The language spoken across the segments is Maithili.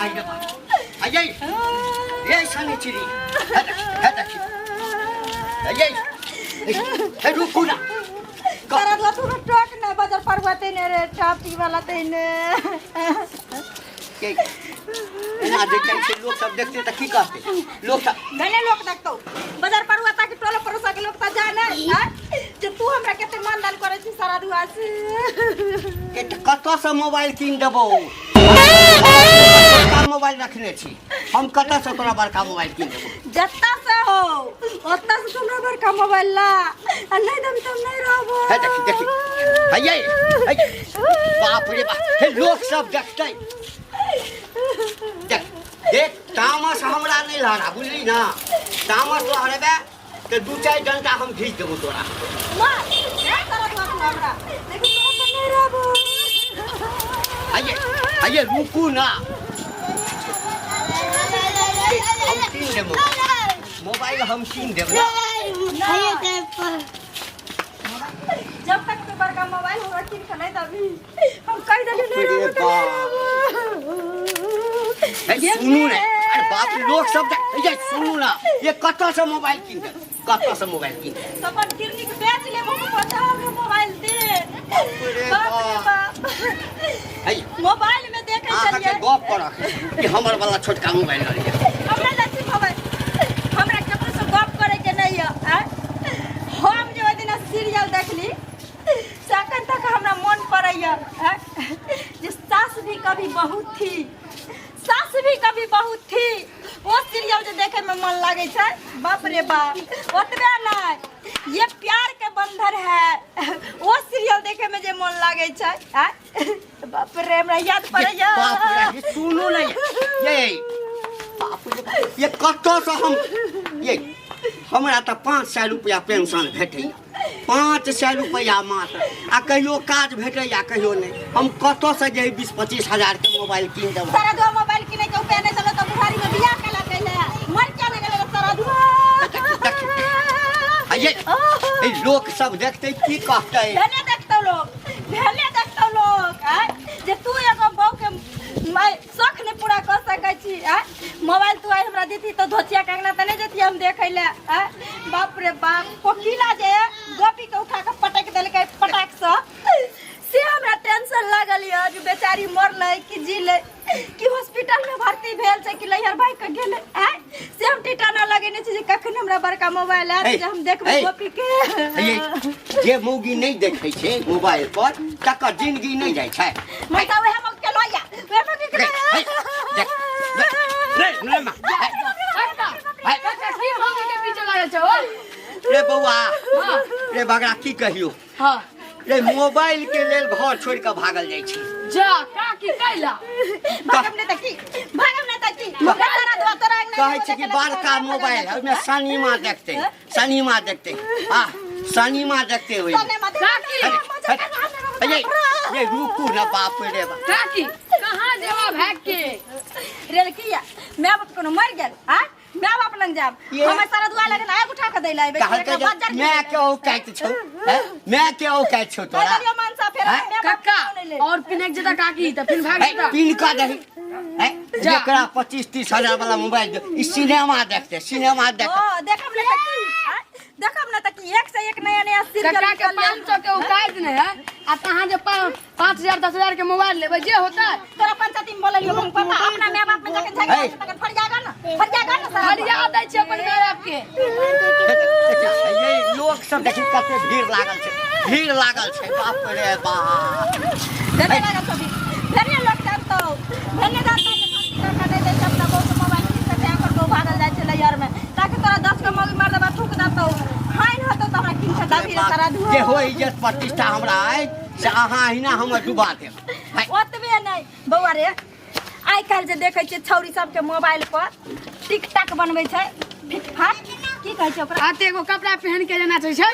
माय रे बाप। आइए ये शनिचरी, हे देखी, हे देखी, आइए, हे रुकू ना। तारा दुआ तू टोक ना बाजार पर हुआ ने रे चापी वाला तेने। के एना जे जाइ छै, लोक सब देखते तऽ की कहते लोक सब? भने लोक देखतौ, बाजार पर हुआ ताकि टोला पड़ोसा के लोक त जाने हैं जे तू हमरा कते मान दान करै छी सारा दुआ से। के तऽ कतऽसँ मोबाइल कीन देबौ? बड़का मोबाइल रखने छी हम, कतऽसँ तोरा बड़का मोबाइल कीन देबौ? जत्ता से हो ओत्ता से हमरा बड़का मोबाइल ला, आ नहीं देबी त हम नहीं रहबो। हे देखी, देखी, हैये है, बाप रे बाप, हे लोक सब देखतै। देख देख, तामस हमरा नहि लहरा, बुझली ना? तामस लहरेबे तऽ दू चारि डंटा हम घीच देबौ तोरा। मार ए सारा दुआ तू हमरा, लेकिन तोरा से नहीं रहबो। हैये हैये, रुकू ना, हम कीन देबो मोबाइल, हम कीन देब ना। जब तक तू बड़का मोबाइल हमरा कीन के नहीं दबी, हम कह देली नहीं अरे रहबो त नहीं रहबो। हे सुनू ने, अरे बाप रे, लोक सब ये सुनू ना, ये कतऽ से मोबाइल कीन देब? कतऽ से मोबाइल कीन देब? तो अपन किडनी के बेच लेबो, पता हमरा मोबाइल दे। रे बाप रे बाप। बाप। है मोबाइल में देखे अहाँके छलियै। गप करक कि हमर वाला छोटका मोबाइल लऽ लिअ। हमरा लच्छी मोबाइल, हमरा ककरो से गप करे के नहीं है आँय? हम जे ओहि दिना सीरियल देखली से अखन तक हमरा मन पड़ैया आँय? जे सास भी कभी बहू थी, सास भी कभी बहू थी, ओ सीरियल जे देखे में मन लागै छै, बाप रे बाप। ओतबे नहीं, ये प्यार के बंधन है, ओ सीरियल देखे में जे मन लागै छै आँय? बाप रे, हमरा याद पड़ैया। बाप रे, ये सुनू ने, ये बाप रे बाप, ये कतऽसँ हम? ये हमरा तऽ 500 रुपया पेंशन भेटैया, 500 रुपया मात्र, आ कहियो काज भेटैया कहियो नहि। हम कतऽसँ जे 20-25 हजार के मोबाइल कीन देब? सारा दुआ मोबाइल किने के उपाय नहीं चलो तो बुढ़ारी में बियाह केला कैले मर क्या नहीं गेले सारा दुआ। आ ये लोक सब देखतै की कहतै? भेले देखतौ लोग, भेले देखतौ लोग आँय, जे तू एगो बहू के माय शौक नहीं पूरा कर सकै छी आँय। मोबाइल तू आइ हमरा देती तो धोतिया के अंगना तऽ नहीं जैती हम देखै ले आँय। बाप रे बाप, कोकिला जे गोपी के उठा के पटक देलकै पटाक से, से हमरा टेंशन लागल यऽ जे बेचारी मरलै कि जीलै, कि हॉस्पिटल में भर्ती भेल छै कि लैहर भागि के गेलै आँय। से हम टीटाना लगेने छी जे कखन हमरा बड़का मोबाइल आयत हे, जे हम देखबै हे। गोपी के। ये जे मौगी नहि देखै छै मोबाइल पर तकर जिंदगी नहि जाइ छै। माता वएह मौगी के लऽ आ, वएह मौगी के रे, लऽ हे, देख, रे, रे, माँ, हे, हे, काका, की मौगी के पीछे लागल छौ? रे बौआ, रे बगड़ा, की कहियो? रे, मोबाइल के लेल घर छोड़ के भागल जाइ छै। जा काकी, कैला? भागब नहि तऽ की, भागब नहि तऽ की? सारा दुआ तोरा अंगना कहै छै कि बड़का मोबाइल है, ओहिमे शनिमा देखते, शनिमा देखते, आ शनिमा देखते ओहिमे। काकी। ये ये रुकू ना, बाप रे बाप। काकी, कहाँ जेबा भाग के? रे किया, my बाप कोनो मर गेल आ my बाप लग जाब? हमर सारा दुआ लगन आग उठा के दैला आबे। कहलकै जे मैं के औकात छौ हैं? मैं के औकात छौ तोरा? मनसा फेर हैं? My बाप काका कोनो नहि ले। और पिनक जेता काकी तऽ फिर भाग है, जेता। पिन कऽ दही है, जा। जेकरा 25-30 हजार वाला मोबाइल दे, ई सिनेमा देखते, सिनेमा देखते। ओ देखब ने तऽ की आँय? देखब ने तऽ की, एक से एक नया नया सीरियल काका के निकललै। 500 के औकात नहीं है आ तहाँ जे 5,000 10,000 के मोबाइल लेबै जे होता। तोरा पंचायती में बोललियो हम पता, अपना my बाप में जाके झगड़ा है। छै तखन फरियागा ना, फरियागा ना सारा। फरिया दै छै अपन my बाप के। ये लोक सब देखी, कते भीड़ लागल छै, भीड़ लागल छै, बाप रे बाप। भेने लागल छौ भीड़। भेने लोक जानतौ, भेने जानतौ जे शांति काका नहि दै छै अपना बहू के मोबाइल कीन के, तें ओकर बहू भागल जाइ छै लैहर में, ताकि तोरा 10 गो मौगी मार देबा, थूक देतौ, हानि होतौ तऽ हमरा कीन के देबही रे सारा धुआ। जे हो इज्जत प्रतिष्ठा हमरा अइ से अहाँ अहिना हमर डुबा देब है। ओतबे नहि बौआ रे, आइ काल्हि जे देखै छियै छौरी सबके मोबाइल पर टिकटॉक बनबै छै, फिटफाट की कहै छै ओकरा? आ ते एगो कपड़ा पहन के जे नाचै छै।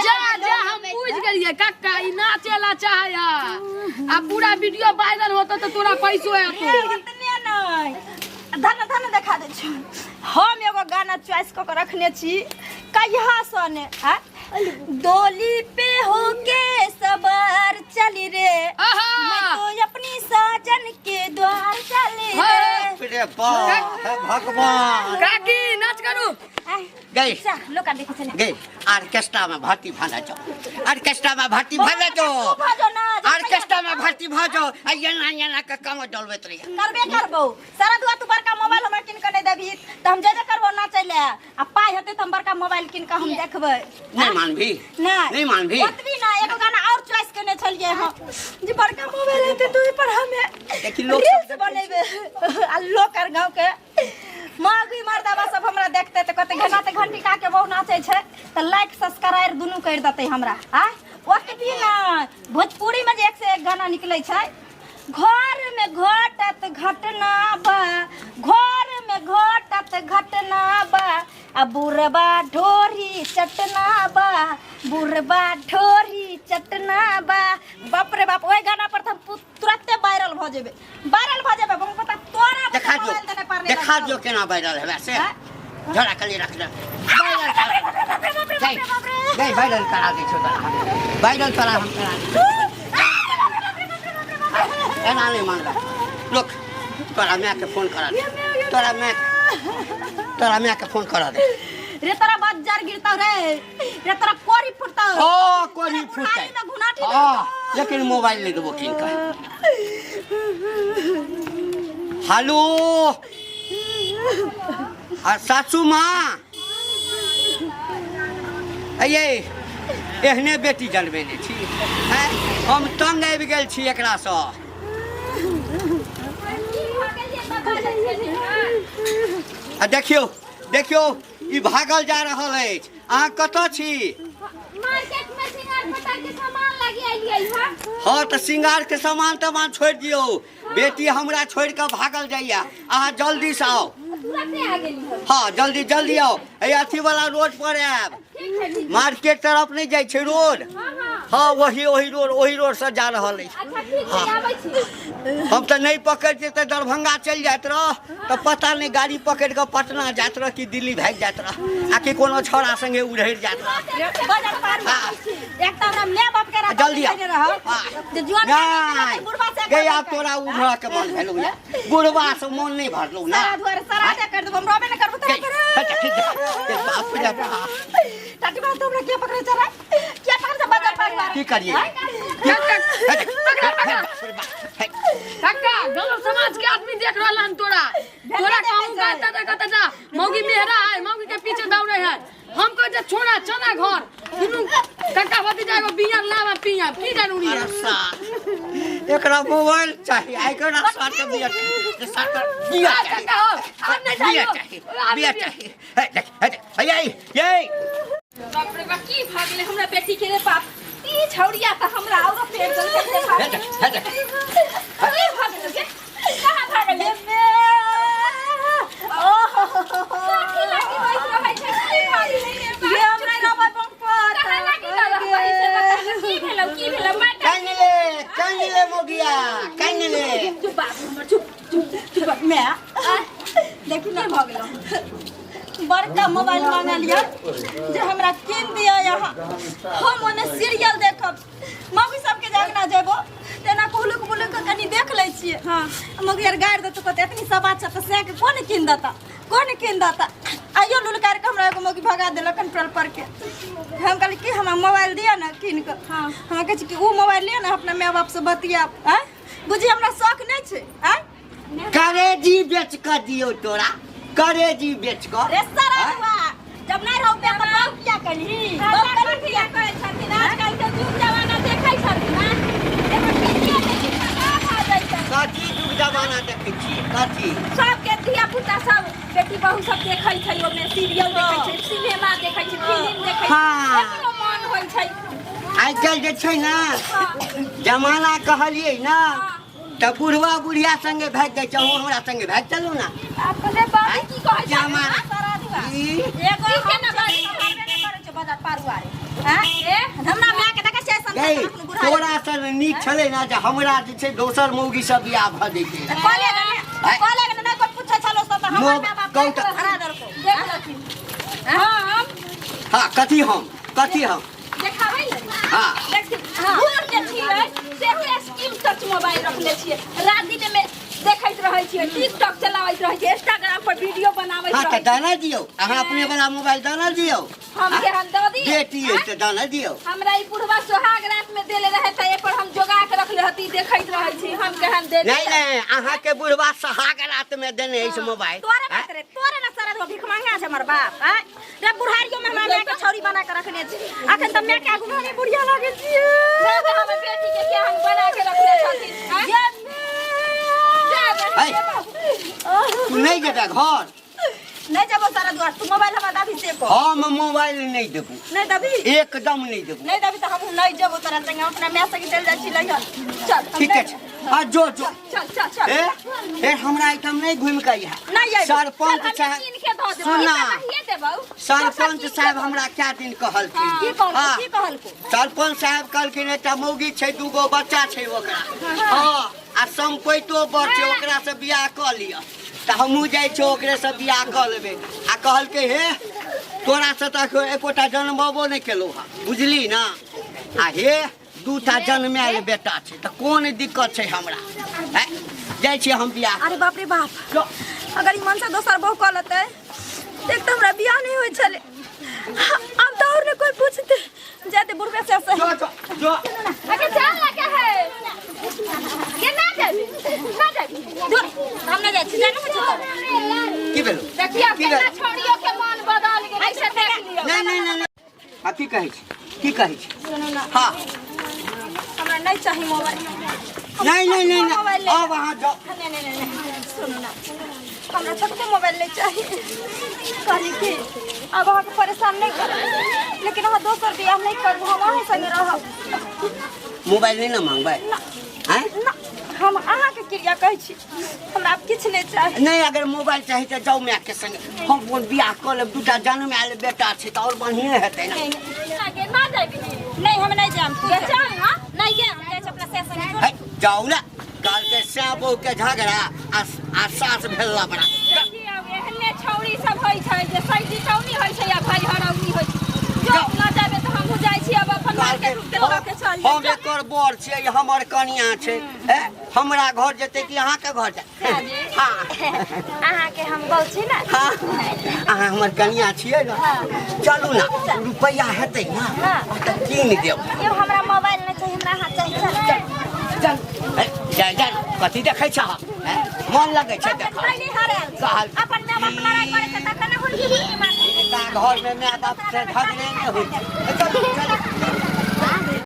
जा जा, हम बुझ गेलियै काका, ई नाचे ला चाहे आ पूरा वीडियो वायरल होतो तऽ तोरा पैसो आतो। ए, ओतने नहि, धन धन देखा दै छी। हम एगो गाना चॉइस कऽ के रखने छी कहिया सँ ने आँय? डोली पे होके सवार चली रे, आहा! मैं तो अपनी साजन के द्वार। बाप हे भगवान। काकी नाच करू। गई। चल लोका देखै छलै। गई, ऑर्केस्ट्रा में भर्ती भऽ जाओ, ऑर्केस्ट्रा में भर्ती भऽ जाओ। भऽ जाओ ना। ऑर्केस्ट्रा में भर्ती भऽ जाओ आ एना एना के कमर डोलबैत रहिए। करबे करबौ सारा दुआ। तू बड़का मोबाइल हमरा किन के नहीं देबही त हम जेबे करबौ नाचै ले, आ पाइ हेतै त हम बड़का मोबाइल किन के हम देखबै। नहीं मानभी? नहीं। नहीं मानभी? ओतबी ना, एगो गाना और चॉइस केने छलियै हम जे बड़का मोबाइल हेतै तो ओहि पर हमे देखी लोक सब रील्स बनेबै आ लोक आर गाँव के मागी मर्दाबा सब हमरा देखते तऽ कहते घना तऽ घंटी का के बहु नाचै छै, तऽ लाइक सब्सक्राइब दुनू करि देतै हमरा। आ ओतबी ना, भोजपुरी में जे एक से एक गाना निकलै छै, घर में घटत घटना बा, घर में घटत घटना बा, आ बुढ़बा ढोरी चटना बा, बुढ़बा ढोरी चटना बा। बाप रे बाप, ओहि गाना पर तऽ हम तुरंते वायरल भऽ जेबै, वायरल भऽ जेबै। बम पता तोरा देखा दियो। मोबाइल देने पर नहीं देखा लगतौ। दियो केना वायरल हेबे से। हैं? झोरा कली रख दे, वायरल करा गई गई, वायरल करा दै छौ तोरा, वायरल तोरा हम करा दै छौ। एना नहीं मानबे। लोक तोरा माय के फोन करा दे, तोरा माय, तोरा माय के फोन करा दे। रे तोरा बज्जर गिरतौ रे, रे तोरा कोरी फुटतौ। ओ कोरी तोरा फुटतै। बुढ़ारी में घुनाठी हाँ, देतौ। लेकिन मोबाइल नहीं देबो किन के। हेलो, आ सासू माँ, अये एहने बेटी जनमेने छी हैं? हम तंग आबि गेल छी एकरासँ। आ देखियौ, देखियौ, ई भागल जा रहल अछि। अहाँ कतऽ छी? मार्केट में सिंगार पटार के सामान लागी आइलियै हँ। हँ, तऽ सिंगार के सामान तमान छोड़ि दियौ, बेटी हमरा छोड़ि कऽ भागल जाइया। अहाँ जल्दीसँ आउ। तुरंते आ गेली हम। हँ, जल्दी जल्दी आउ, एहि अथी वाला रोड पर आयब। ठीक है, ठीक। मार्केट तरफ नहि जाइ छै रोड? हाँ हाँ। हँ, वही ओही रोड, ओही रोडसँ जा रहल अछि। अच्छा, ठीक छै, आबै छी। हम तऽ नहि पकड़ितियै तऽ दरभंगा चलि जाइत रह, तऽ पता नहि गाड़ी पकड़ि कऽ पटना जाइत रह कि दिल्ली भागि जाइत रह आ कि कोनो छौड़ा संगे उड़हरि जाइत रह। बजर पार। हाँ। एक तऽ हमरा माय बाप के जल्दी आ। रह हाँ। जे जुआन नहि बुढ़बा से गई, आब तोरा उठऽ के मन भेलौ या बुढ़वा से मन नहि भरलौ ना? सारा दुआरे सारा दे कर देबो, हम रहबे न करबो तोरा। गई, अच्छा, ठीक है। बाप रे बाप। टाटी बात, हमरा क्या पकड़े चला, क्या पकड़े से बजर पार? की करिए? काका, गांव समाज के आदमी देख रहल हन तोरा। तोरा कहूं कहता त कहता जा मौगी मेहरा है, मौगी के पीछे दौड़े है। हम कह जे छोड़ा चना घर, दुनू काका भतीजा एगो बियर लावा पिया, की जरूरी है? अरे सार, एकरा मोबाइल चाही, आइ एकरा सार के बियर चाही, सार के बियर आ, चाही। काका हो, आब नहीं बियर जाइयो। चाही, आब बियर नहीं। चाही। हे देख, हे देख, हे ये ये। बाप रे बाप, की भऽ गेलै हमरा बेटी के रे बाप? ई छौड़िया तऽ हमरा औरो पेड़ देलकै रे बाप। हे देख, हे देख। की भऽ गेलै गे? कहाँ भऽ गेलै? कथी लागी होइत रहै छै? की भऽ गेलै रे बाप? ये हमरा रहबै बंपर। कहाँ लागी लऽ रहबै से बता ने, की भेलौ, की भेलौ? मारि काइन ले, काइन ले मोगिया, काइन ले। चुप बाप हमर, चुप चुप चुप। मैं देखी ना, भऽ गेलौ। बड़का मोबाइल मांगलियै जे हमरा कीन दिअ यहाँ, हम ओने सीरियल देखब। मम्मी सबके जगना जेबो तेना कुहलुक बुलुक के कनी देख लै छियै। हाँ, मगर यार गारि देतौ, कहतै एतनी सब बात छै तऽ सएह के कोन कीन देता, कोन कीन देता? आइयो लुलकार के हमरा एगो मौगी भगा देलक कंट्रोल पर के। हम कहली कि हमरा मोबाइल दिअ ने कीन कऽ। हाँ। हमरा कहै छै कि ओ मोबाइल लिअ ने, अपना माय बापसँ बतियाब। आँय बुझी, हमरा शौक नहि छै? आँय करेजी बेच कऽ दियौ तोरा, करेजी बेच कऽ। रे सारा हुआ जब नहीं रहो पे तो बाप क्या करी, बाप कथी करी किया करै छथिन? आजकल के युग जमाना देखै छथिन ना, एगो टीचिया के खराब भऽ जाइ छै। कथी युग जमाना देखै छियै, कथी? सबके धिया पुता सब बेटी बहू सब देखै छै, ओमे सीरियल देखै छै, सिनेमा देखै छै, फिल्म देखै छै। हाँ। एकरो मन होइ छै। आइ काल्हि जे छै ने जमाना, कहलियै ने तऽ बुढ़वा बुढ़िया संगे भागि जाइ छै, अहूँ हमरा संगे भागि चलू ने। अपने बाबू की कहै छै? जमाना सारा दुआ ई एगो की हम केना बाजै? हमरे नहि करै छै बाजार पारुआ रे। आँय? ए हमरा माय के देखै छियै ऐसन गई, अपन बुढ़ारी। तोरा सन नीक छलै ने जे हमरा जे छै दोसर मौगी सब बियाह भऽ जैतै। कहले ने, कहले ने, नहि कोइ पूछै छलो सब तऽ हमर मोब- माय बाप कहू तऽ- हरा देलको। देख लथिन। हाँ, हम हँ, कथी हम, कथी हम? देखाबै ने। हाँ। देखिन, बूढ़ जे छियै सेहो स्क्रीन टच मोबाइल रखने छियै, रात दिन में देखैत रहै छियै, टिकटॉक चलाबैत रहै छियै, इंस्टाग्राम पर वीडियो बनाबैत हाँ तऽ रहै छियै। दाना दियौ, अहाँ अपने वाला मोबाइल दाना दियौ। हम के हम दऽ दी? बेटी अछि तऽ दाना दियौ। हमरा ई बुढ़वा सोहाग रात में देले रहे तऽ एहि पर हम जोगा के रखले हती, देखैत रहै छी। हम केहन दे नहीं नहीं, अहाँ के बुढ़वा सोहाग रात में देने अछि मोबाइल। तोरे बात रे, तोरे ना सारा रो भीख मांगा छै हमर बाप। आय रे, बुढ़ारियो में हमरा माय के छौरी बना के रखने छी। अखन तऽ माय के आगू में हमे बुढ़िया लागे छियै। हमर बेटी के केहन बना के रखले छथिन, आँय? जा बे। है, तू नहीं जेबे घर? नहीं जबो सारा दुआर। तू मोबाइल हमरा दाबी से को। हम मोबाइल नहीं देबू। नहीं दाबी? एकदम नहीं देबू। नहीं दाबी तो हम नहीं जबो तोरा संगे, अपना माय संगे चल जाइ छी लइहन। चल, हम ठीक नहीं है, हाँ जो जो। चल चल चल। ए ए, हमरा एहिठाम नहीं घूम के अइहा। नहीं अइबो। सरपंच चल, हम साहब कीन के दऽ देबौ। सुना। ई तऽ देबौ। सरपंच साहब हमरा क्या दिन कहलखिन? की कहलको? हाँ। की कहलको? सरपंच साहब कहलखिन एकटा मौगी छै, दूगो बच्चा छै ओकरा, हाँ, आ सम्पैतो बड़ छै, ओकरा से बियाह कऽ लिअ। तऽ हमहूँ जाइ छियै, ओकरे से बियाह कऽ लेबै। आ कहलकै हे तोरा से तऽ एकोटा जनमबो नहि केलहुँ हँ, बुझली ना? आ हे दूटा जनमायल बेटा छै तऽ कोन दिक्कत छै हमरा? हैं? जाइ छियै हम बियाह। अरे बाप रे बाप, अगर ई मनसा दोसर बहु कऽ लेतै, एक तऽ हमरा बियाह नहि होइ छलै, आब तऽ आओर ने कोइ पूछतै। जाते बुढ़बे से से जो जो जो। अगे चल ना के है के ना जाबी, ना जाबी। दूर, हम नहि जाइ छी, जानो छै तोरा। की भेलो? देखियौ की केना भेल? छौड़ियो के मन बदल गेलै से देख लियौ। नहीं नहीं नहीं नहीं। आ की कहै छी, की कहै छी? सुनू ना। हाँ। हमरा नहीं चाही मोबाइल। नहीं नहीं नहीं नहीं। मोबाइल ले। अब अहाँ जाओ। नहीं नहीं नहीं नहीं, सुनू ना, हमरा छोटको मोबाइल नहीं चाही। कहली कि अब अहाँके परेशान नहीं करब, लेकिन अहाँ दोसर बियाह नहीं करबू, हम अहाँ संगे रहब। मोबाइल नहीं ना मांगबै? ना। हैं? ना, हम अहाँके क्रिया कहै छी, हमरा आब किछु नहीं चाही। नहीं, अगर मोबाइल चाही तऽ जाउ माय के संगे, हम अपन बियाह कऽ लेब, दूटा जनमायल बेटा छै तऽ आओर बढ़िएँ हेतै ना। ना गे, ना जाबी। नहीं, हम नहीं जाम। गे चल ना। नहीं जाम, हम जाइ छी अपना से संगे। है, जाउ ना। कहलकै सै बहू के झगड़ा आ आ सास भेल लबड़ा। देखियौ एहने छौड़ी सब होइ छै जे सैदी चौनी होइ छै या भाई हरौनी होइ छै। जो जाउ। ना जाबे तऽ हमहूँ जाइ छी अब अपन कहलकै, मार्केट उठे के चल। हम एकर बर छियै, हमर कनिया छै, हे हमरा घर जेतै कि अहाँके घर जेतै? हाँ। अहाँके हम गौ छी ना। हाँ, अहाँ हमर कनिया छियै ना। चलू ना, रुपैआ हेतै ना तऽ कीन देब। यौ, हमरा मोबाइल नहीं चाहिए, हमरा अहाँ चाहिए। चल चल, हे, जा जा, कथी देखै छह? हे, मन लगै छै देखऽ? पहिले हरायल छी। कहल अपन माय बाप लड़ाई करै छै तखन हुनकी हुनकी मारै। हिनका घर में माय बाप से झगड़े नहि होइ छै। चलू चलू।